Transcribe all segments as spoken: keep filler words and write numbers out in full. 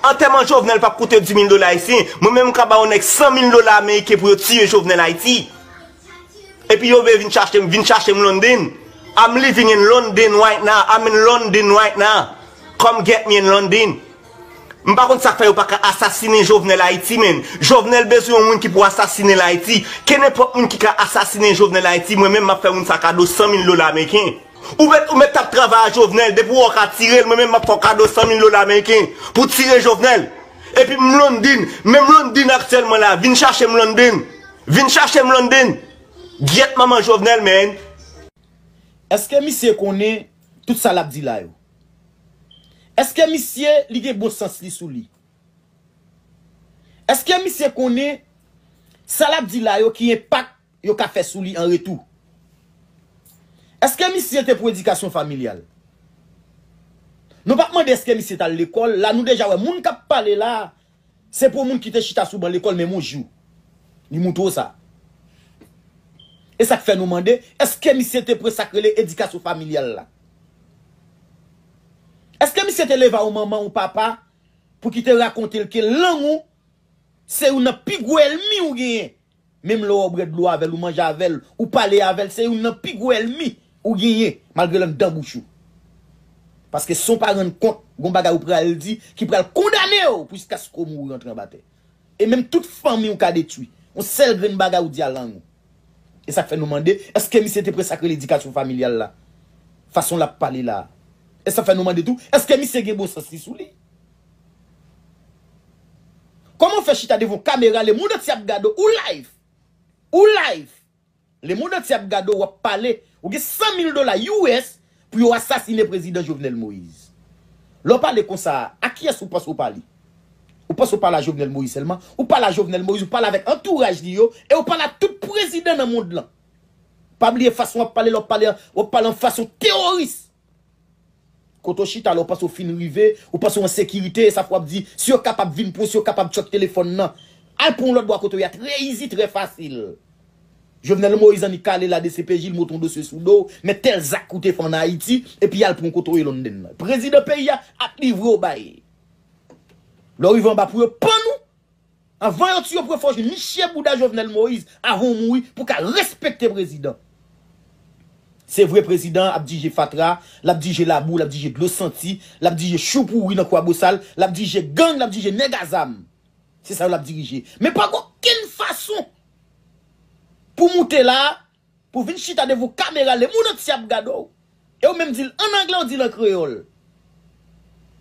Antèman Jovenel p ap koute dis mil dola ayisyen. Mwen menm m ka ba yon nèg san mil dola ameriken pou yo tiye Jovenel Ayiti. Epi yo vle vin chache m, vin chache m London. I'm living in London right now. I'm in London right now. Come get me in London. M pa konn sa k fè yo pa ka asasinen Jovenel Ayiti, men Jovenel bezwen yon moun ki pou asasinen l Ayiti. Kenenpòt moun ki ka asasinen Jovenel Ayiti, mwen menm m ap fè moun sa kado san mil dola ameriken. Ou mèt, ou mèt t ap travay a Jovenel, depi w wè w ka tire l, mwen menm m ap fè w kado san mil dola ameriken pou tire Jovenel. Epi m London, menm London aktyèlman la, vin chache m London. Vin chache m London. Gyèt manman Jovenel, man. Èske misye konnen tout sa l ap di la yo? Èske misye li gen bon sans li sou li? Èske misye konnen sa l ap di la yo ki enpak yo ka fè sou li an retou? Èske misye te pou edikasyon familyal? Nou p ap mande èske misye t al lekòl, la nou deja wè moun k ap pale la, se pou moun ki te chita sou ban lekòl menm yon jou. Li moutre w sa. E sa k fè nou mande, èske misye te pran sa k rele edikasyon familyal la? Èske misye te leve a yon manman, yon papa, pou ki te rakonte l ke lang ou se youn nan pi gwo ènmi ou genyen? Menm lè w bwè dlo avè l, ou manje avè l, ou pale avè l, se youn nan pi gwo ènmi ou genyen, malgre l anndan bouch ou. Paske san w pa rann kont, gon bagay ou pral di ki pral kondane w pou jiskaske w mouri antre anba tè. E menm tout fanmi w ka detwi. Yon sèl grenn bagay ou di a lang ou. E sa k fè nou mande, èske misye te pran sa k rele edikasyon familyal la? Fason l ap pale la. E sa fè nou mande tou, èske misye gen bon sans li sou li? Kòman w fè chita devan yon kamera, lemonn antye ap gade w, ou live? Ou live? Lemonn antye ap gade w, w ap pale, ou gen san mil dola U S pou yo asasinen prezidan Jovenel Moïse. Lè w pale konsa, a kiyès ou panse w pale? Ou panse w pale a Jovenel Moïse sèlman? Ou pale a Jovenel Moïse, ou pale avèk antouraj li yo, e ou pale a tout prezidan nan mond lan. Pa bliye fason w ap pale, lè w ap pale, w ap pale an fason teworis. Kote w chita la, ou panse w fin rive, ou panse w an sekirite, e sa fè w ap di, si yo kapab vin pran w, si yo kapab tchòk telefòn nan, al pran yon lòt bò kote w ye a, trè izi, trè fasil. Jovenel Moïse annik ale la D C P J, l monte yon dosye sou do w, men tèl zak ou te fè ann Ayiti, epi al pran w kote w ye London nan. Prezidan peyi a ap livre w bay. Lè w rive anba pou yo pann ou, anvan yo tiye w pou yo fè w niche bouda Jovenel Moïse, avan w mouri, pou w ka respekte prezidan. Se vre, prezidan ap dirije fatra, l ap dirije labou, l ap dirije dlo santi, l ap dirije chou pouri nan Kwabosal, l ap dirije gang, l ap dirije nèg a zam. Se sa yo l ap dirije. Men pa gen okenn fason pou moute la, pou vin chita devan yon kamera, lemonn antye ap gade w. E w menm di l ann anglè, w di l an kreyòl.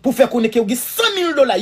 Pou fè konnen ke w gen san mil dola,